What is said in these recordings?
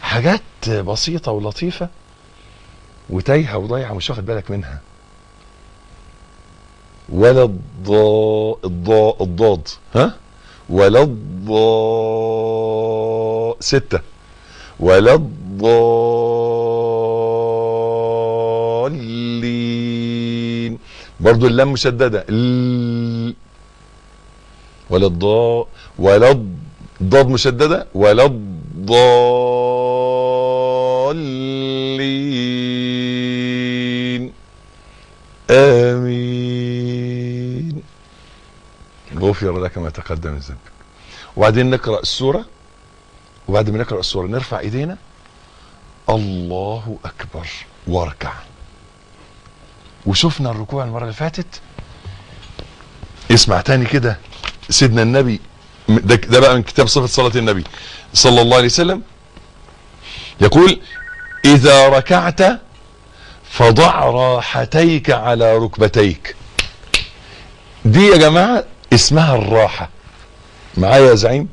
حاجات بسيطة ولطيفة وتايهة وضايعة ومش واخد بالك منها. ولا الضاء الضاء الضاد، ها، ولا الضاء 6، ولا الضالين، برضو اللام مشددة، ولا الضاء، ولا الضاد مشددة، ولا الضالين، آمين، غفر لك ما تقدم من ذنبك. وبعدين نقرأ السورة، وبعد ما نقرأ السورة نرفع ايدينا، الله أكبر، واركع. وشفنا الركوع المرة اللي فاتت. اسمع تاني كده سيدنا النبي، ده بقى من كتاب صفة صلاة النبي صلى الله عليه وسلم، يقول: إذا ركعت فضع راحتيك على ركبتيك. دي يا جماعة اسمها الراحة. معايا يا زعيم؟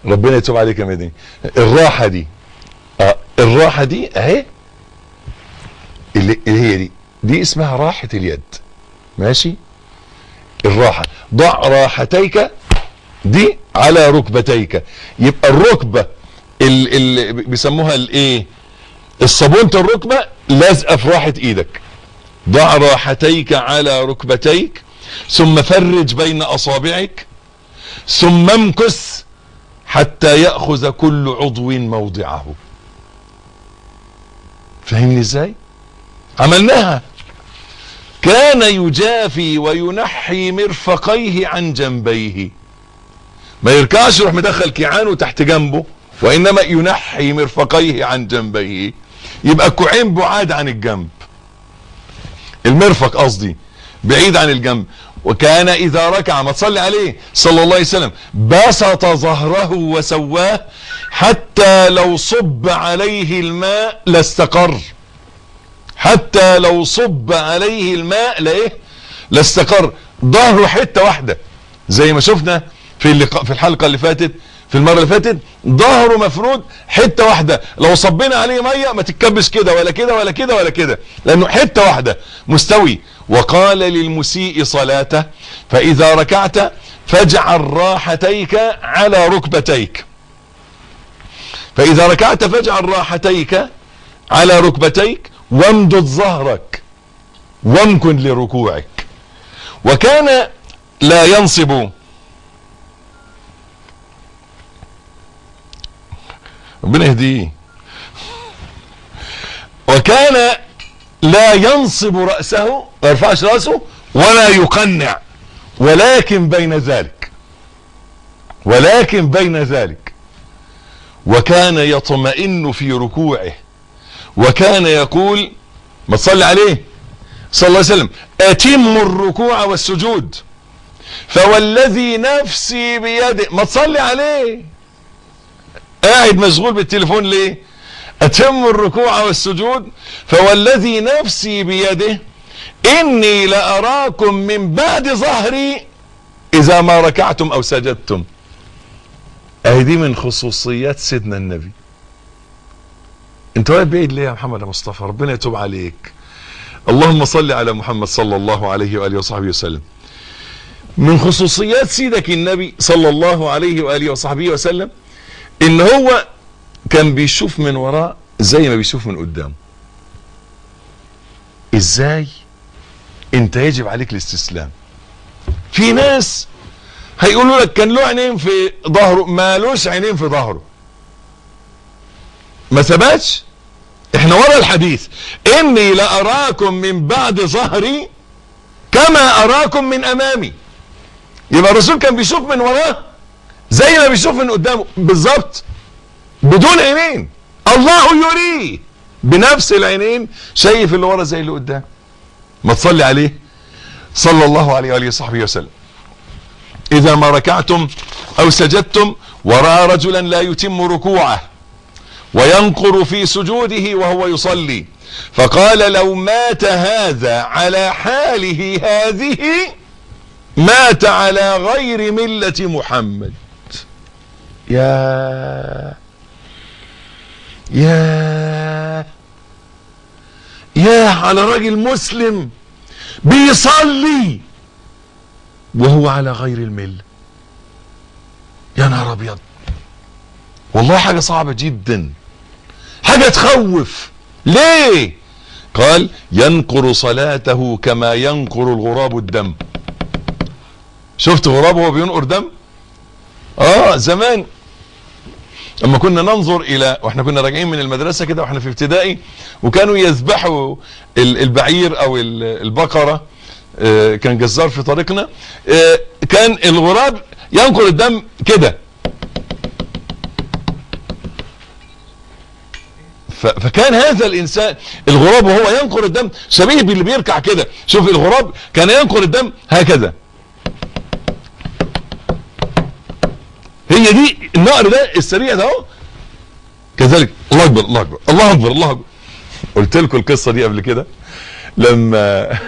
ربنا يتوب عليك يا مدني. الراحة دي، الراحة دي اهي اللي هي دي اسمها راحة اليد، ماشي؟ الراحة، ضع راحتيك دي على ركبتيك. يبقى الركبة اللي بيسموها الايه، الصابونة، الركبة لازقة في راحة ايدك. ضع راحتيك على ركبتيك، ثم فرج بين اصابعك، ثم امكث حتى يأخذ كل عضو موضعه. فهمني ازاي؟ عملناها. كان يجافي وينحي مرفقيه عن جنبيه، ما يركعش يروح مدخل كيعانه تحت جنبه، وانما ينحي مرفقيه عن جنبيه، يبقى الكوعين بعاد عن الجنب، المرفق قصدي بعيد عن الجنب. وكان اذا ركع، ما تصلي عليه صلى الله عليه وسلم، بسط ظهره وسواه حتى لو صب عليه الماء لاستقر. حتى لو صب عليه الماء لايه؟ لاستقر. ظهره حتة واحدة، زي ما شفنا في اللقاء في الحلقة اللي فاتت، في المرة اللي فاتت، ظهره مفرود حتة واحدة، لو صبينا عليه مية ما تتكبش كده ولا كده ولا كده ولا كده، لانه حتة واحدة مستوي. وقال للمسيء صلاته: فاذا ركعت فاجعل راحتيك على ركبتيك. فاذا ركعت فاجعل راحتيك على ركبتيك، وامدد ظهرك، وامكن لركوعك. وكان لا ينصب، ربنا يهديه، وكان لا ينصب رأسه، ما يرفعش رأسه، ولا يقنع، ولكن بين ذلك، ولكن بين ذلك. وكان يطمئن في ركوعه، وكان يقول، ما تصلي عليه صلى الله عليه وسلم، أتم الركوع والسجود فوالذي نفسي بيده. ما تصلي عليه، قاعد مشغول بالتليفون ليه؟ أتم الركوع والسجود فوالذي نفسي بيده إني لأراكم من بعد ظهري إذا ما ركعتم أو سجدتم. أهي دي من خصوصيات سيدنا النبي. انت واقف بعيد ليه يا محمد يا مصطفى؟ ربنا يتوب عليك. اللهم صل على محمد صلى الله عليه وآله وصحبه وسلم. من خصوصيات سيدك النبي صلى الله عليه وآله وصحبه وسلم ان هو كان بيشوف من وراه زي ما بيشوف من قدامه. ازاي؟ انت يجب عليك الاستسلام. في ناس هيقولوا لك كان له عينين في ظهره، مالوش عينين في ظهره، ما ثبتش. احنا ورا الحديث اني لأراكم من بعد ظهري كما اراكم من امامي. يبقى الرسول كان بيشوف من وراه زي ما بيشوف من قدامه بالظبط، بدون عينين. الله يريه بنفس العينين، شايف اللي ورا زي اللي قدام. ما تصلي عليه صلى الله عليه وآله وصحبه وسلم. إذا ما ركعتم أو سجدتم ورأى رجلا لا يتم ركوعه وينقر في سجوده وهو يصلي، فقال لو مات هذا على حاله هذه مات على غير ملة محمد. يا يا يا على راجل مسلم بيصلي وهو على غير الملة. يا نهار ابيض، والله حاجة صعبة جدا، حاجة تخوف. ليه؟ قال ينقر صلاته كما ينقر الغراب الدم. شفت غراب وهو بينقر دم؟ زمان لما كنا ننظر الى، واحنا كنا راجعين من المدرسة كده واحنا في ابتدائي، وكانوا يذبحوا البعير او البقرة، كان جزار في طريقنا، كان الغراب ينقر الدم كده. فكان هذا الانسان الغراب وهو ينقر الدم شبيه باللي بيركع كده. شوف الغراب كان ينقر الدم هكذا، هي دي النقر ده السريع ده اهو. كذلك الله اكبر الله اكبر الله اكبر الله اكبر. قلت لكم القصة دي قبل كده لما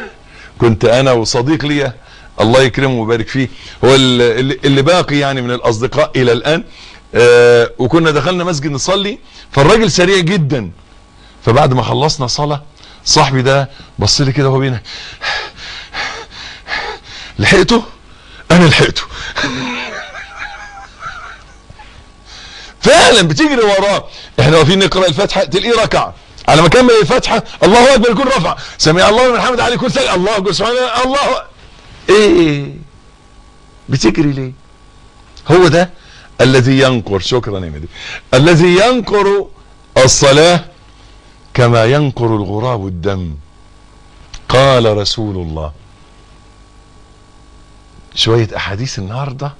كنت انا وصديق ليا الله يكرمه ويبارك فيه، هو اللي باقي يعني من الاصدقاء الى الان، وكنا دخلنا مسجد نصلي، فالراجل سريع جدا. فبعد ما خلصنا صلاة صاحبي ده بص لي كده وهو بينا، لحقته؟ انا لحقته. فعلا بتجري وراه. احنا واقفين نقرا الفاتحة تلاقيه ركع، على ما كمل الفاتحة الله اكبر يكون رفع، سمع الله لمن حمد عليه كل سنة، الله اكبر سبحان الله الله. ايه بتجري ليه؟ هو ده الذي ينقر، شكرا يا مدي، الذي ينقر الصلاة كما ينقر الغراب الدم. قال رسول الله. شوية احاديث النهارده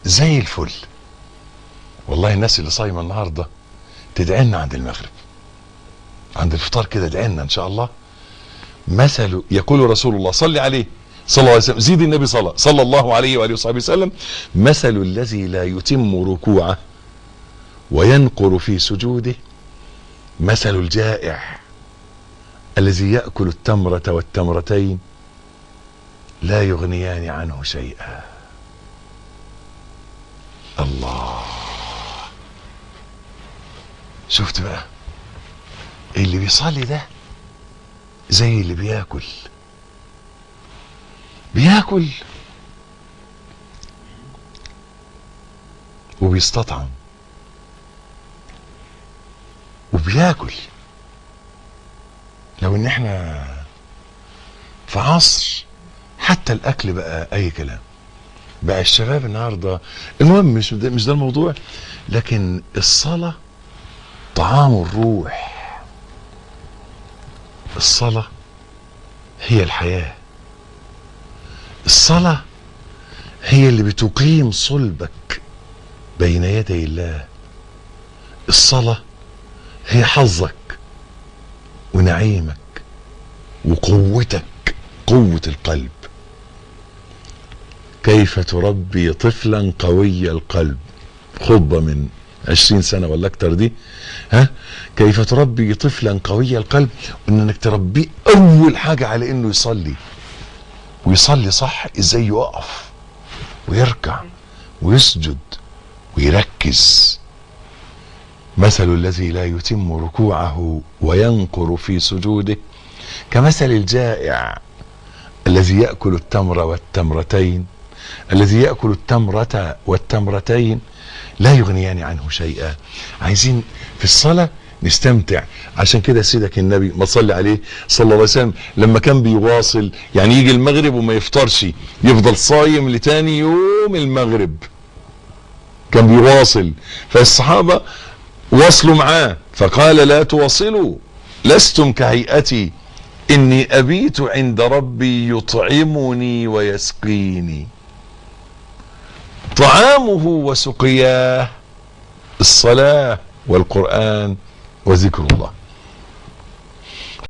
زي الفل. والله الناس اللي صايمه النهارده تدعي لنا عند المغرب، عند الفطار كده ادعي لنا ان شاء الله. مثل يقول رسول الله صلي عليه صلى الله عليه وسلم، زيد النبي صلى صلى الله عليه واله وصحبه وسلم، مثل الذي لا يتم ركوعه وينقر في سجوده مثل الجائع الذي يأكل التمرة والتمرتين لا يغنيان عنه شيئا. الله، شفت بقى اللي بيصلي ده زي اللي بياكل، بياكل وبيستطعم وبياكل. لو ان احنا في عصر حتى الاكل بقى اي كلام، بقى الشباب النهارده، المهم مش ده الموضوع، لكن الصلاة طعام الروح، الصلاة هي الحياة، الصلاة هي اللي بتقيم صلبك بين يدي الله، الصلاة هي حظك ونعيمك وقوتك، قوة القلب. كيف تربي طفلا قوي القلب؟ خطبة من 20 سنة ولا اكتر دي، ها؟ كيف تربي طفلا قوي القلب؟ انك تربيه اول حاجة على انه يصلي، ويصلي صح، ازاي يقف ويركع ويسجد ويركز. مثل الذي لا يتم ركوعه وينقر في سجوده كمثل الجائع الذي يأكل التمر والتمرتين، الذي يأكل التمرة والتمرتين لا يغنيان عنه شيئا. عايزين في الصلاة نستمتع. عشان كده سيدك النبي ما صلي عليه صلى الله عليه وسلم لما كان بيواصل، يعني يجي المغرب وما يفطرش، يفضل صايم لتاني يوم المغرب، كان بيواصل. فالصحابة واصلوا معاه فقال لا تواصلوا، لستم كهيئتي، إني أبيت عند ربي يطعمني ويسقيني. طعامه وسقياه الصلاة والقرآن وذكر الله.